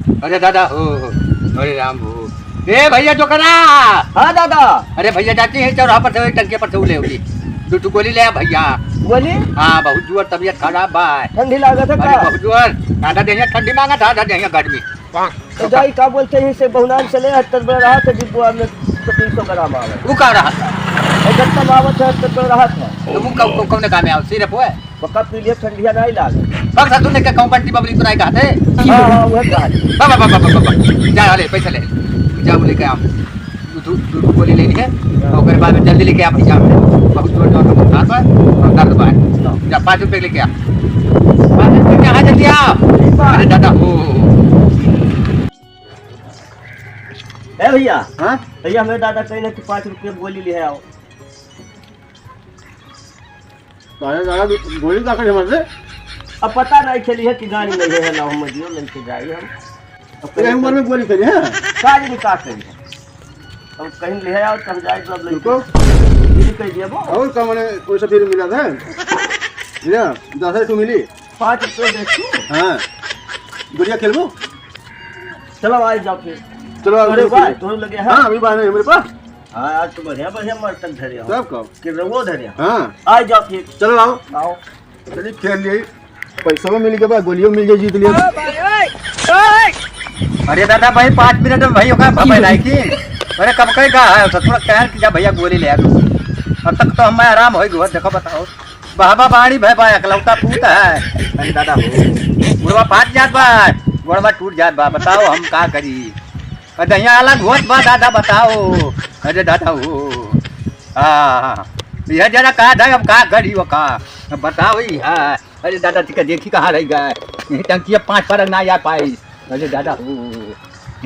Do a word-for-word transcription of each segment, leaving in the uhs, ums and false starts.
अरे दादा हो, अरे राम हो। ए भइया जोकरा। हाँ दादा। अरे भइया जाती है चौराहा पर से, टंके पर से उ ले होगी। दू ठो गोली ले आ भइया। गोली? हाँ, बहुत जोर तबियत खराब बा। ठंडी लागत है अरे का? बहुत जोर। आधा देहिया ठंडी मांगत है, आधा देहिया गर्मी। तो जाई का बोलते हैं से बहुनाम से ले, हत्तर बड़ा रहा तो डिब्बा में तो तीन सौ ग्राम आवे। उ का रहा? और जब तक आवत है, हत्तर बड़ा रहा था। तो उ का, को-, कौन काम में आवे? सिर्फ वो है? पक्का पी लिए, ठंडिया नहीं लागे। बक्सा तूने क्या कहूँ, बंटी बबली तो नहीं कहते? हाँ, हाँ, वह कहा। बाबा, बाबा, बाबा, बाबा। जा, ले, पैसा ले। जा, वो लेके आ। दू, दू, दू गोली लेनी है। हाँ। ओकर बाद में जल्दी लेके आ, भैया। बहुत जोर, जोर का बुखार बा, और दर्द बा। हाँ। जा, पाँच रुपये लेके आ। पाँच रुपये कहाँ जल्दी आ? अरे दादा, हो, हो, हो। ए भैया। हाँ? भैया, हमें दादा कहीं ना कि पाँच रुपये गोली ले आओ। अरे दादा, गोली का करे हमारे? अब पता नहीं चली है कि गाड़ी में है ना, हम जियो लेके जाई हम। अब ये कहीं उम्र में गोली करी है? गाड़ी में का करी है? अब कहीं ले आओ, तब जाए तो अब लेके रुको। ये कह दिया वो। और का मने वैसे फिर मिला था? भैया, दस रुपये मिली। पाँच रुपये दे तू। हाँ। गुड़िया खेलबो? चलो, आ जाओ फिर। चलो, आओ, अरे चलो, भाई, खेलो। दोनों लगे हैं। हाँ, अभी बाहर है मेरे पास। हाँ, आज तो बढ़िया, बढ़िया मर्तन धरे हो। तब का? कि रउओ धरे हो। हाँ। आ जाओ फिर। चलो, आओ। आओ। चलिए, खेल लिए। पैसा भी मिल गया, गोलियों मिल गया, जीत लिया। अरे दादा भाई, पाँच मिनट में भाई ओका भगाई की। अरे कब कहे गा है, तो थोड़ा कहन कि जा भैया गोली ले आ तू। अब तक तो हम आराम हो गयो, देखो बताओ। बाबा बाड़ी भय बा, एकलौता पूत है। अरे दादा हो, गोड़वा फाट जात बा, गोड़वा टूट जात बा, बताओ हम का करी? अरे दहिया अलग होत बा दादा, बताओ। अरे दादा हो, हाँ, यह जरा कहा था, अब का करी वो का? अब बताओ ही है। अरे दादा, तिका देखी कहाँ रह गए? यही टंकिया पाँच फरक ना आ पाई। अरे दादा हो।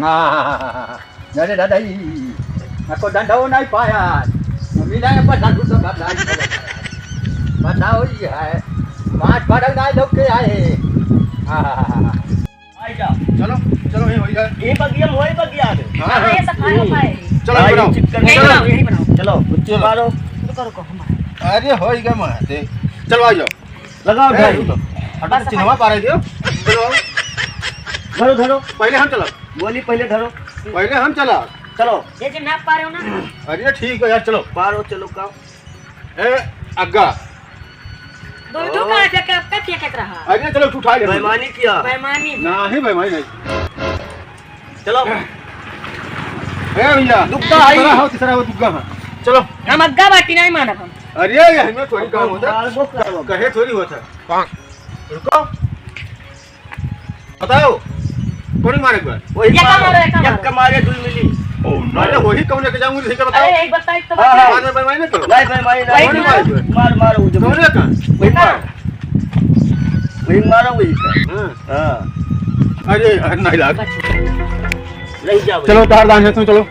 हाँ, अरे दादा, ई, आपको डंडा वो नहीं पाया। मिला है बस, साधु तो घबराई। बताओ, ये है। पाँच बारह ना लोग के आए। हाँ। आई जा। चलो, चलो, ये हो गया। ये बगिया, मोए बगिया दे। हाँ, हाँ। ये सफाई हो पाए। चलो, आई, बनाओ। चिक्कर यही चलो। बनाओ, यही बनाओ। चलो, चलो। मारो। रुको, रुको, हम आए। अरे, हो ही गया, मार दे। चलो, आ जाओ। लगाओ, ए, भाई। रुको। हटा, चिन्हवा पारे दियो। चलो, आओ। धरो, धरो। पहले हम चला। गोली पहले धरो। पहले हम चला। चलो। ये जो नाप पा रहे हो ना। अरे, ठीक है यार, चलो। पारो, चलो, का? ए, अग्गा। दो, दो ओ। का जगह अब तक एक एक रहा। अरे, चलो, तू उठा ले। बेईमानी किया। बेईमानी। नहीं, बेईमानी नहीं। चलो। ए भैया, दुग्गा आई। तीसरा हो, तीसरा हो, दुग्गा, हाँ। चलो। हम अग्गा बाटी नहीं मानब हम। अरे, ये हमें थोड़ी काम होता। मारबो करबो। कहे थोड़ी होता। रुको। बताओ, कौन मारे एक बार? वही यक्का मारो, मारो, यक्का यक्का मारो। मारे, दुई मिली। अरे, वही कौन लेके जाऊंगी, ठीक है, बताओ। अरे, एक बताई तो हाँ, हाँ। बाद में बेईमानी ना करो। नहीं, बेईमानी नहीं। कौन मारे एक बार? मार, मार, वो जो कौन है का? वही मारो। वही मारो, वही का। हाँ। हाँ। अरे यार, नहीं लाग। नहीं जाओ। चलो, तार दान है, तुम चलो।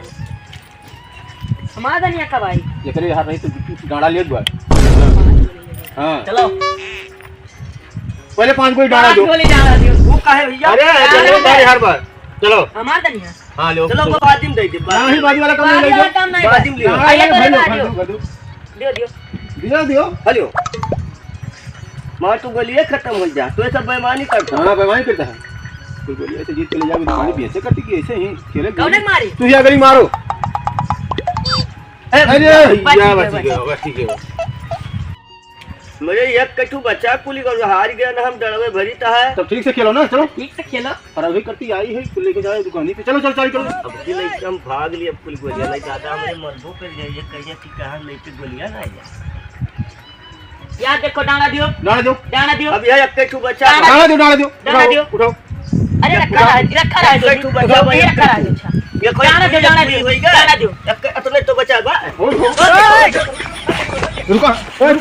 हमारा धनिया कब आई? एकरे यार नहीं तो गाड़ा ले एक बार। हाँ। चलो। पहले पाँच गोली डाला पाँच दो। गोली डाला दियो। वो काहे भैया? अरे, डाला चलो, दो। तारे हर बार। चलो। हमारा धनिया। हाँ, लो। चलो, वो बाजिम दे दे, बाजिम। नहीं, बाजी वाला काम नहीं बाजी ले वाला जाओ। काम नहीं बाजिम है। लियो। हाँ, अरे, ये तो भाई लो, लगा भाई दियो। लो, कर दो। दियो, दियो। हलियो। मार तू गोलिये खत्म हो जा। तू ऐसा बेईमानी करता। हाँ, बेईमानी करता है। तू गोलिये से जीत के ले जाओ, बेईमानी भी ऐसे करती कि ऐसे ही खेले कौन है मारी? तू ही अगर ही मारो। ए, अरे, बच या गया, बच बच गया, गया। बच गया। मेरे एक कठू बच्चा कुली का हार गया ना, हम डरवे भरी ता है। तब ठीक से खेलो ना, चलो। ठीक से खेलो। पर अभी कटी आई है, कुली के जाए दुकानी पे। चलो, चलो, चलो, चलो। अब की नहीं, हम भाग लिए, अब कुल गोलियां नहीं ज्यादा, हमें मरबो कर जाइए, कहिए कि कहाँ लेके गोलियां ना आइए। यार देखो, डांडा दियो। डांडा दियो। डांडा दियो। अब यह एक कठू बच्चा डांडा डांडा दियो, डांडा दियो। डांडा उठाओ, दियो। उठाओ। अरे रखा रहा, रखा रहा है, एक कठू बच्चा भाई, ये रखा रहा है, अच्छा। ये कोई डांडा दियो, डांडा दियो। होई गया? डांडा दियो। एक, इतने तो बचा बा। रुको। ओए!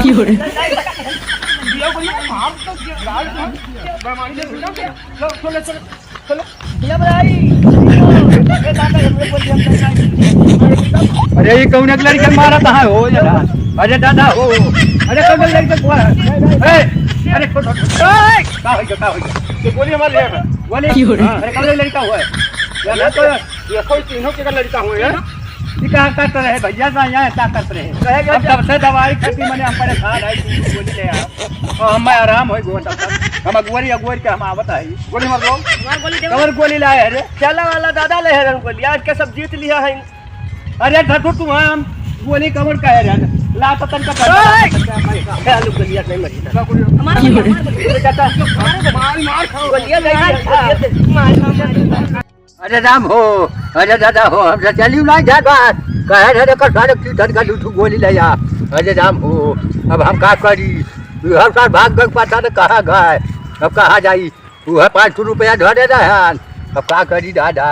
की हो रे? चलो, ये भाई। अरे, ये कौन एक लड़के मारा था, हो यार? अरे दादा, हो। अरे, कौन एक लड़के को है? ए, अरे, छोड़, छोड़। ए! का हो गया, का हो गया? ये गोली हमारे लिए है। गोली? की हो रे? हाँ। अरे, कौन एक लड़का हुआ है? यार, ना तो ये कोई तीनों के लड़का हुआ है। ई का करत रहे भैया, का यहाँ का करत रहे? कहे हम गए तब से दवाई खाती, मने हम परेशान है, तू गोली ले आ। और हम आराम होई गो तब तक। हम अगोरी, अगोरी के हम आवत है। गोली मार दो। हमार गोली दे। कमर गोली लाए है रे। चला वाला दादा ले है गोली। आज के सब जीत लिया है। अरे धतू तू हम गोली कमर का है रे। ला तो तन का ओए! क्या लोग गोलियां नहीं मरी। हमारा गोली, हमारा गोली। मार, मार खाओ। गोलियां नहीं, मार, गोलियां नहीं। मार, मार, मार। अरे राम हो, अरे दादा हो, हम तो चलियो ना जाबा। कहे रहे कर सारे कीटन का दू ठो गोली ले आ। अरे राम हो, अब हम का करी? हर साल भाग गए, पता न कहाँ गए, अब कहाँ जाई? वह पाँच सौ रुपया धरे रहन, अब का करी दादा?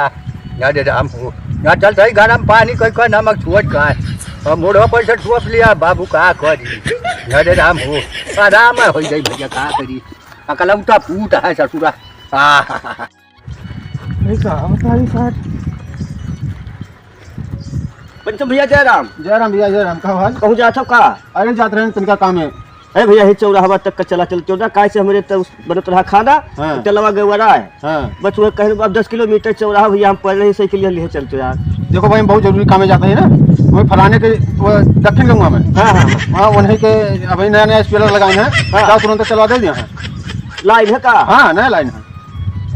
अरे राम हो, ना चलते ही गरम पानी कई का नमक छुअत का, अब मुड़वा पर से छुअप लिया बाबू, का करी? अरे राम हो, आराम हो जाई भैया, का करी? अकलौता पूत है ससुरा। आहा। नहीं का बताई साहब। पंचम भैया, जय राम। जय राम भैया, जय राम। का हाल? कहूँ जात हो का? अरे, जात रहे, तनिका काम है। अरे भैया, ही चौराहा तक का चला चल, चौराहा काहे से हमरे तो उस बनत रहा खाना, हाँ। तो चलवा गए वाला है। हाँ। बस वह कहे, अब दस किलोमीटर चौराहा भैया, हम पहले ही साइकिल लिए चलते यार। देखो भाई, हम बहुत जरूरी काम में जाते हैं ना, वही फलाने के, वो दक्षिण गंगा में। हाँ, हाँ, हाँ। वहाँ उन्हीं के अभी नया नया स्पेलर लगाए हैं, हाँ। जाओ तुरंत चलवा दे यहाँ। लाइन है का? हाँ, नया लाइन है।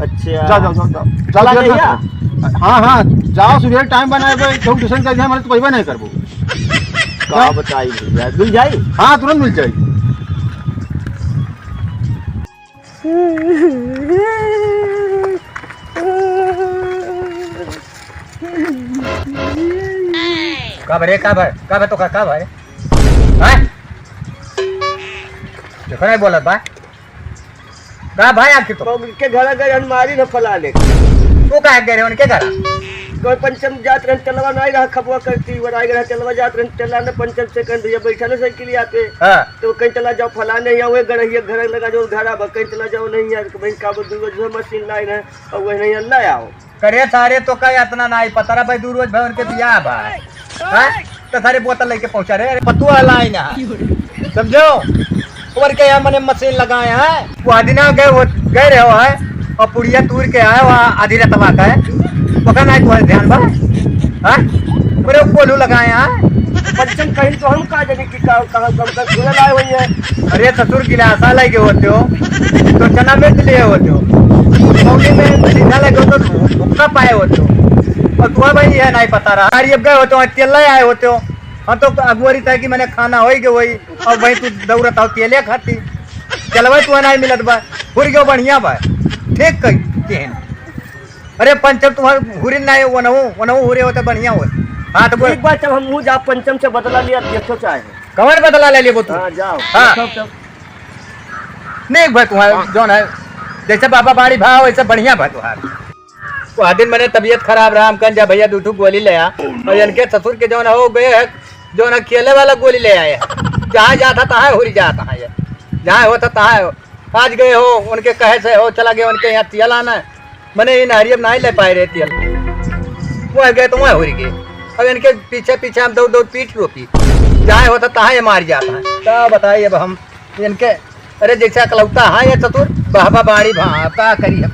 अच्छा। जाओ, जाओ, जाओ, जाओ। जाओ, चला देर जाइए। मत करो। हाँ, हाँ, जाओ, सुबह टाइम बनाए, कोई ट्यूशन कर दिया, हमारे तो पैसा नहीं करबो। का बताई भैया, मिल जाई? हाँ, तुरंत मिल जाई। का भरे, का भर, का भर तो का, का भर? हैं? देखो नहीं बोलत बा। का भाई आपके तो? तो उनके घर गए, हमारी न फलाने। तू काहे गए रहे उनके घर? कोई पंचम जात रहन, तेलवा नहीं रहा, खपवा करती, वो आई रहा, तेलवा जात रहन, तेला ने पंचम से कहन, "भैया, बैठा ले साइकिल यहाँ पे।" हाँ। तो कहीं चला जाओ, फलाने यहाँ हुए गड़हिया घर लगा जो घर आबा, कहीं चला जाओ, नहीं यार, कहीं का बोल, दूगो जो मशीन लाइन है, और वही नहीं अल्लाह आओ। करे सारे तो का इतना नाई पता रहा भाई, दू रोज भर उनके बियाह बा। हाँ? तो सारे बोतल लेके पहुंचा रहे, अरे पतुआ लाई ना। समझो? और के यहाँ मने मशीन लगाए हैं, वो आदि ना गए, वो गए रहे हो है, और पुड़िया तूर के आए, वहाँ आधी रतवा का है, ओका नाई तुम्हारे ध्यान बा? हाँ? अरे वो कोल्हू लगाए हैं। पंचम कहीं तो हम का जाने कि का, कहाँ गम का घोड़ा लाए हुई है। अरे ससुर गिलासा लगे होते हो, तो चना मिर्च लिए होते हो, मौके में सीधा लगे होते हो, तो भुक्का पाए होते हो। और तुम्हारा भाई यह नहीं पता रहा, अरे अब गए होते हो, तेल ले आए होते हो। हम तो अगुआरी था कि मैंने खाना होई के वही, और वही तू दौड़त हो तेले खाती। चलवा तू नहीं मिलत बा, हुर गयो बढ़िया बा, ठीक कही केहन। अरे पंचम तुम्हारे हुरे नहीं, वनहु, वनहु हुरे होते बढ़िया होते। हाँ तो बोल। एक बार जब हम मुँह जा पंचम से बदला लिया, देखो चाहे। कवन बदला ले लेबो तू? हाँ, जाओ। हाँ। सब, सब। नहीं भाई, तुम्हारे जौन है, जैसे बाबा बाड़ी भाव, वैसे बढ़िया भाई तुम्हारे। वो दिन मैंने तबीयत खराब रहा, हम कहन जा भैया दू ठो गोली ले आ, और इनके ससुर के जौन हो गए है, जौन है खेले वाला गोली ले आए हैं। जहाँ जाता तहाँ हुरी जाता है ये, जहाँ होता तहाँ हो। आज गए हो, उनके कहे से हो, चला गए उनके यहाँ तेल आना, मने इन हरियम नहीं ले पाए रहे तेल, वो गए तो वहाँ हुरी गए। अब इनके पीछे पीछे हम दौड़ दौड़ पीट रोपी, जहाँ होता तहाँ ये मार जाता है। का बताई अब हम इनके, अरे जैसे अकलौता हाँ ये चतुर, बहबा बाड़ी भा, का करी हम,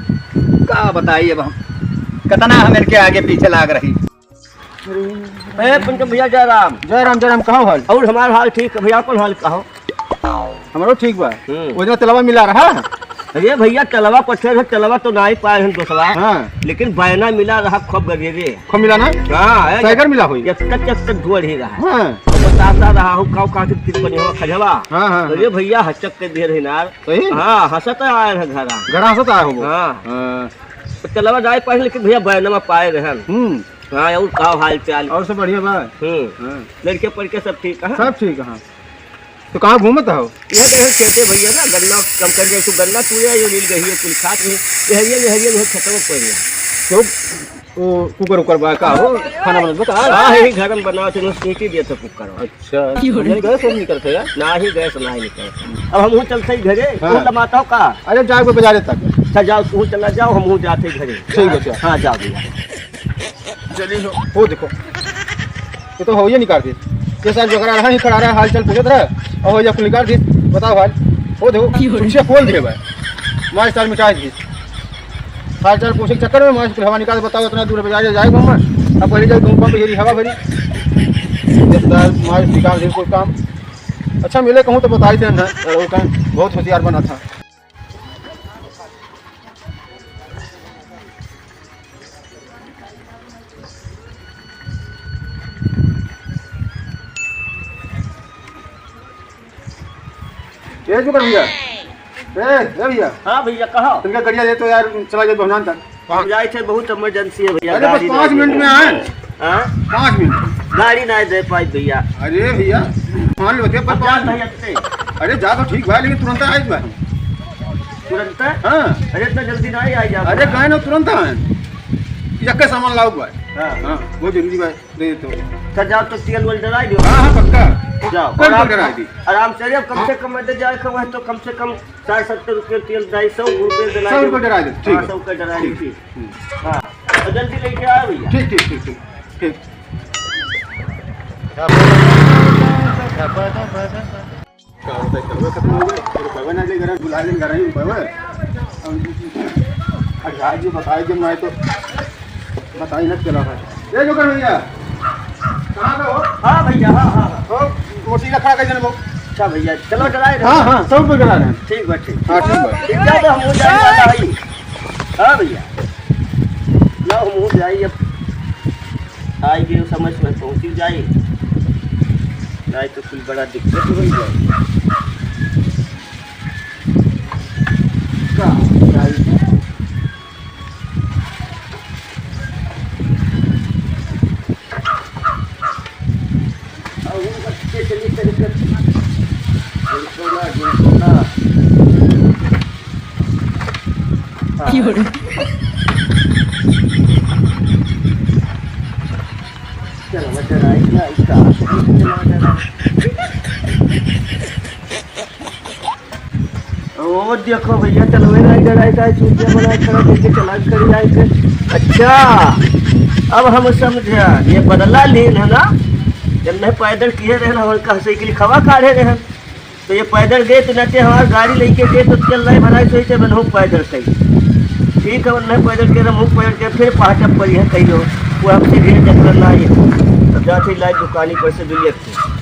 का बताई अब हम, कितना हम इनके आगे पीछे लाग रही। ए, पंचम भैया, जय राम। जय राम, जय राम, कहाँ हाल? और हमार हाल ठीक है भैया, अपन हाल कहो? हमारो ठीक बा। हम्म। वो दिन तेलवा मिला रहा? अरे भैया, तेलवा पछे रहे, तेलवा तो नाई पाए हैं दोस्तवा। हाँ। लेकिन बैना मिला रहा खूब गरीबे। खूब मिला ना? हाँ, है। सैकर मिला होई? एक तक, एक तक ढोल ही रहा। हाँ। बतासा रहा हो, काऊ काटी तीन बनी हो, खजवा। हाँ, हाँ, अरे हाँ। भैया, हचक के दे रहे नार। सही? हाँ, हंसत आए हैं घरा। घरा हंसत आए हो वो? हाँ। हाँ। तो तेलवा नाई पाए, लेकिन भैया, बैनमा पाए रहे। हम्म। हाँ, और का हाल चाल? और सब बढ़िया बा? हम्म। हाँ। लड़के पढ़ के सब ठीक है? सब ठीक है। तो कहाँ घूमत हो? यह देख खेते भैया ना, गन्ना कम कर गए, तो गन्ना तू ये नील गई है, कुल खात रही। ये हरिया, ये हरिया, ये खेतवा पर है। तो वो कुकर उकर बा का हो? खाना बनत बा का? हाँ, यही घर में बनावत है, सीटी दिया था कुकर में। अच्छा, नहीं गैस नहीं निकलते यार? ना ही गैस ना ही निकलते। अब हम हूँ चलते ही घरे, हाँ। वो लमाता हो का? अरे जाओ बाजारे तक। अच्छा जाओ, तू चला जाओ, हम हूँ जाते ही घरे। ठीक है, अच्छा। हाँ, जाओ भैया। चलिए, हो देखो, ये तो हो ये निकाल दी। ये साहब जो करा रहा है, खड़ा रहा, हाल चाल पूछत रहा, और हो ये निकाल दी। बताओ हाल, हो देखो, पीछे खोल दिए भाई, मार साल मिटा दी। हाल चाल पूछे के चक्कर में मार हवा निकाल, बताओ इतना दूर बाजार जाए घूमने, अब पहले जाए घूम पाओ तो ये हवा भरी। जब दाल मार निकाल दे कोई काम। अच्छा मिले कहूँ तो बताई देन है, और वो काम बहुत होशियार बना था। ए जुकर भैया, ए, ए भैया। हाँ भैया, कहो। तुमका गड़िया दे तो यार, चला जाए बहनान तक। हम जाए थे, बहुत emergency है भैया, अरे बस गाड़ी पाँच नहीं मिनट दे। में आए। हाँ? पाँच मिनट। गाड़ी नहीं दे पाए भैया। अरे भैया, मान लो थे, पर अब जा पाँच भैया मिनट। ते। अरे जा तो ठीक भाई, लेकिन तुरंत आए भाई। तुरंत? हाँ। अरे इतना जल्दी नहीं आई जा। अरे काहे ना तुरंत आए। यक्के सामान लाओ भाई। हाँ। हाँ, बहुत जरूरी भाई। दे तो। अच्छा, जाओ तो तेल वेल डराई दो। हाँ, हाँ, पक्का। जाओ, कल आराम, डराई दी। आराम से, अरे, कम से कम अड्डे जाए के वह तो कम से कम साठ सत्तर रुपये तेल डराई, सौ रुपये डराई सौ दो। रुपये डराई दे, ठीक हाँ, है। सौ रुपये डराई दो, ठीक। ठीक। हम्म। हाँ, और जल्दी लेके आओ भैया। ठीक, ठीक, ठीक, ठीक, ठीक। का होता है, करवे खत्म हो गए, रुपये ना ले, घर बुला ले, घर ही रुपये। अब आज जो बताए, जब ना आए तो बताई ना चला था। ये जो कर भैया, कहाँ पे हो? हाँ भैया, हाँ, हाँ, हाँ। हो, मोटरसाइकिल खड़ा कर देना वो। अच्छा भैया, चलो डराए रहे। हाँ, हाँ, सब कुछ डरा रहे हैं। ठीक बा, ठीक। हाँ, ठीक बा। ठीक बा, तो हम हो जाए वाला है। हाँ भैया, ना हम हो जाए अब। आई गए समय से पहुँची जाए, नहीं तो कुछ बड़ा दिक्कत हो जाए। का बताई? और वो बच्चे चले चले कर, गिनकोना, गिनकोना। हाँ। चलो, मैं डराई ना, इसका हाथ में चला डरा। ओ देखो भैया, चलवे ना इधर आए, चाहे चूतिया बना खड़ा करके चला खड़ी आए के। अच्छा, अब हम समझा, ये बदला लेन है ना, जब नहीं पैदल किए रहे ना, उनका साइकिल खवा काढ़े रहे। तो ये पैदल गए तो नटे हमार गाड़ी लेके गए तो तेल नहीं भराई, सोचे बन हम पैदल कई। ठीक है, उन्हें पैदल के, हम पैदल के, फिर पहाटे पर यह कही हो, वो हमसे ढेर जंगल ना आए। तब जाते लाए दुकानी पर से दुनिया के।